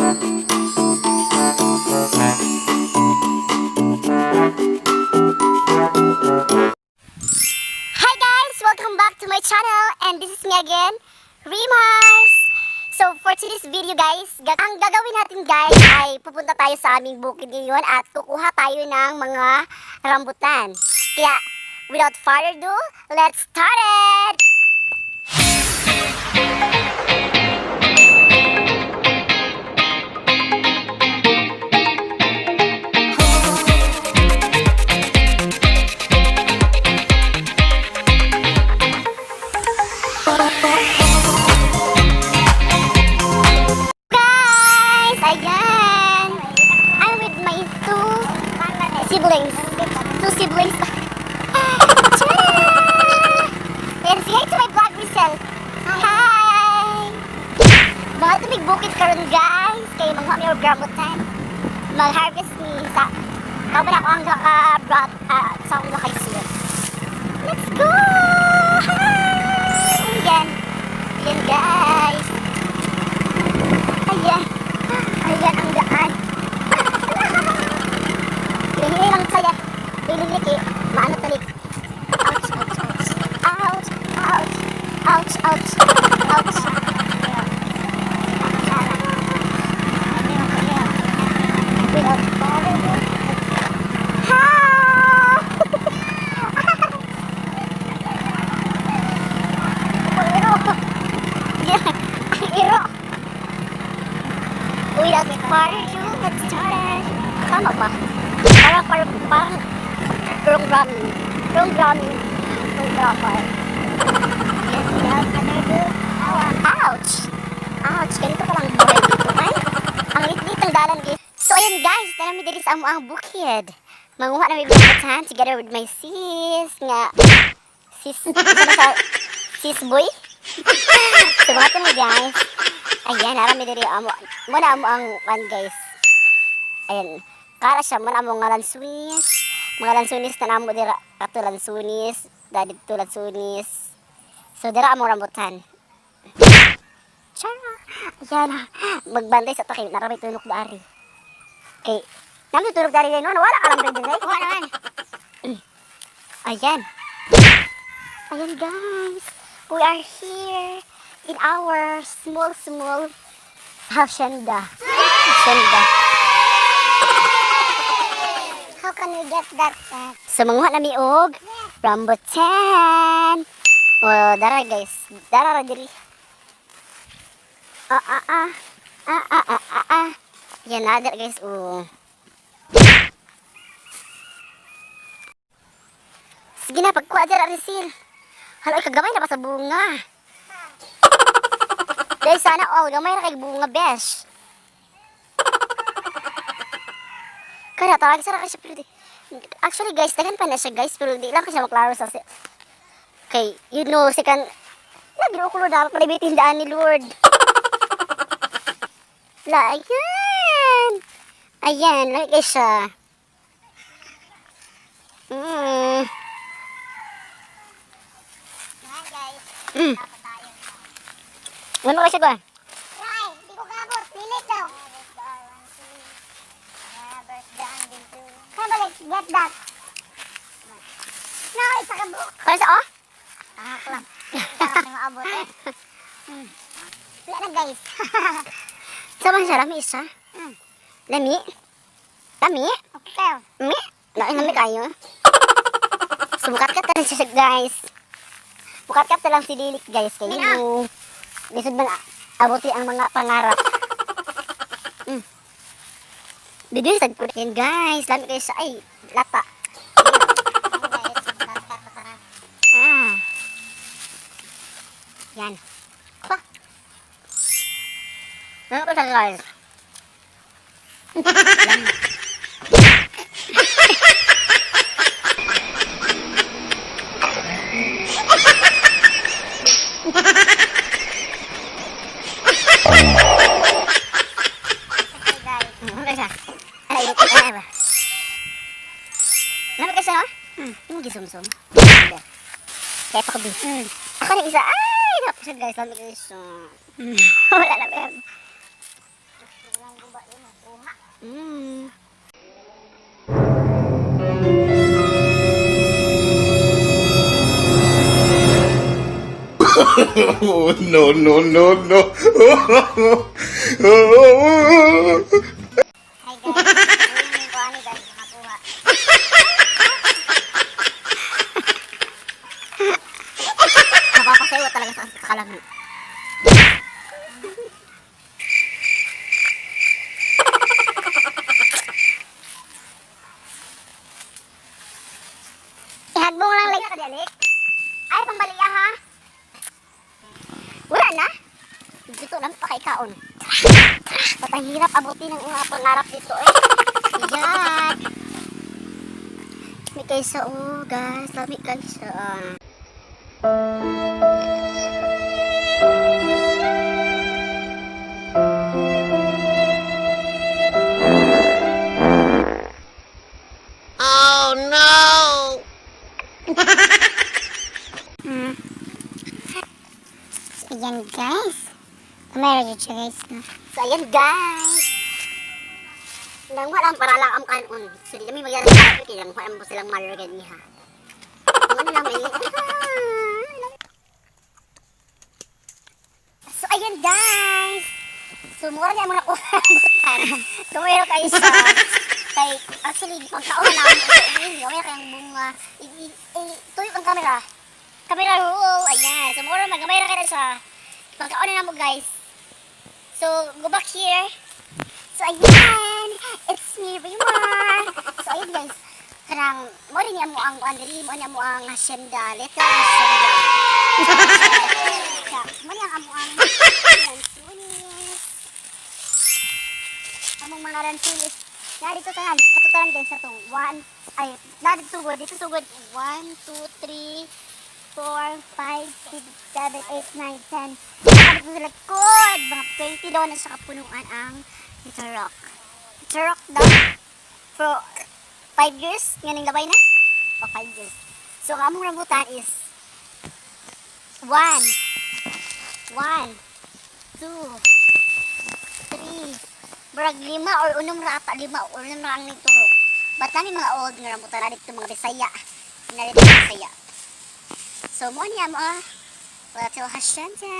Hi guys! Welcome back to my channel and this is me again, Rimars! So for today's video guys, ang gagawin natin guys ay pupunta tayo sa aming bukid ngayon at kukuha tayo ng mga rambutan. Kaya without further ado, let's start it! Guys, ayan! I'm with my two siblings. Two siblings. And say hi to my vlog, Rizal. Hi! Mga tumig bukid karon guys. Kaya mga may rambutan. Mag-harvest ni sa kabala ko ang brought sa akong lakay siya. Let's go! Hi! Ayan. Ayan guys. Ayan. Ayan ang daan. Hinihingi lang saya. Pililiki. Maano talik. Ouch, ouch, ouch. Ouch, ouch, ouch. Without further ado, let's start it. Tama ba? Parang wrong drumming. Yes, without further ado. Ouch! Ouch! Ganito pa lang buhay dito. Ay, ang lit-lit ang dalan guys. So ayan guys, nami diri sa amo ang bukid. Manguha na may rambutan together with my sis nga. Sis boy? So mga mo guys. Ayan, narami diri amo. Muna amo ang one guys. Ayan. Kara siya muna amo nga lansunis. Mga lansunis na namo dira kato lansunis, dadi to lansunis. So dira amo rambutan. Chara. Ayan. Magbantay sa takay, narami tulog dari. Okay. Nami tulog dari no, wala ka lang diri. Wala naman. Ayan. Ayan guys. We are here in our small hacienda. How can we get that? So manguha na mi og rambutan. Dara guys, dara diri. Yan na guys. Sige na, pagkuha dira Rizal. Hala, kagamay na pa sa bunga. Guys, sana gamay na kay bunga, besh. Kaya tawag sana kasi pero actually guys, tagan pa na siya guys, pero di lang kasi maklaro sa kay, you know, sikan nagiro ko dapat palibitin daan ni Lord. La, ayan. Ayan, lagi siya. Ano kasi ba? Right, di ko kabot. Pilit daw. Kaya ba, let's get that. No, isa ka book. Para sa Ahak lang. Sarap na maabot eh. Wala na guys. Sama siya, lami isa. Lami? Lami? Okay. Mi? Lami kayo. So, bukat-kat na siya guys. Bukat-kat na lang si Lilik guys. Kayo. Lisod man abuti ang mga pangarap. Bibili sa ko yan guys. Lami kayo sa ay lata. Yan. Pa. Ano ko sa guys? Yung gisum-sum. Kaya pa ko bis. Ako na isa. Ay, napasag guys. Lami guys. Wala na ba yan. Mm. Oh, no, no, no, no. Hi guys. Uy, yung kuha ni guys. Nakakuha. Napapasayaw talaga sa kalamit. Ihagbong lang like. Ay, pambaliya ha? Wala na? Dito lang pa kay kaon. Patang hirap abutin ng mga pangarap dito eh. Yan. Lami kayo sa guys. Lami kayo sa Ayan guys. Kamera dyan siya guys. So, ayan guys. Nang walang para lang ang kanon. So, di kami magyari sa akin. Nang walang po silang malagyan niya. Ano lang may So, ayan guys. So, mura niya mga kuhan. Tumero kayo sa kay actually pagkaon na ako sa inyo. May kayang bunga. Tuyo ang camera. Camera roll. Ayan. So, mura mag-camera kayo sa pagkaon na mo guys. So, go back here. So, ayan. It's me, Rimar. So, ayan guys. Karang, mo rin niya mo ang andri, mo niya mo ang hasyenda. Letter hasyenda. Mo niya ang ransunis. Among mga ransunis. Na dito tanan. Katuturan guys sa itong 1. Ay, na dito sugod. Dito sugod. 1, 2, 3, 4, 5, 6, 7, 8, 9, 10. Nakabit mo sa likod. Mga 20 daw na sa kapunuan ang Little Rock. Little Rock daw. For 5 years. Ngayon labay na? O 5 years. So, ang among rambutan is 1, 2, 3, Barag 5 or unong rata, 5 or unong rang nagturok. Ba't namin mga old nga rambutan na dito mga Bisaya. Nalit mga Bisaya. So, mo niya mo. Wala til hasyenda.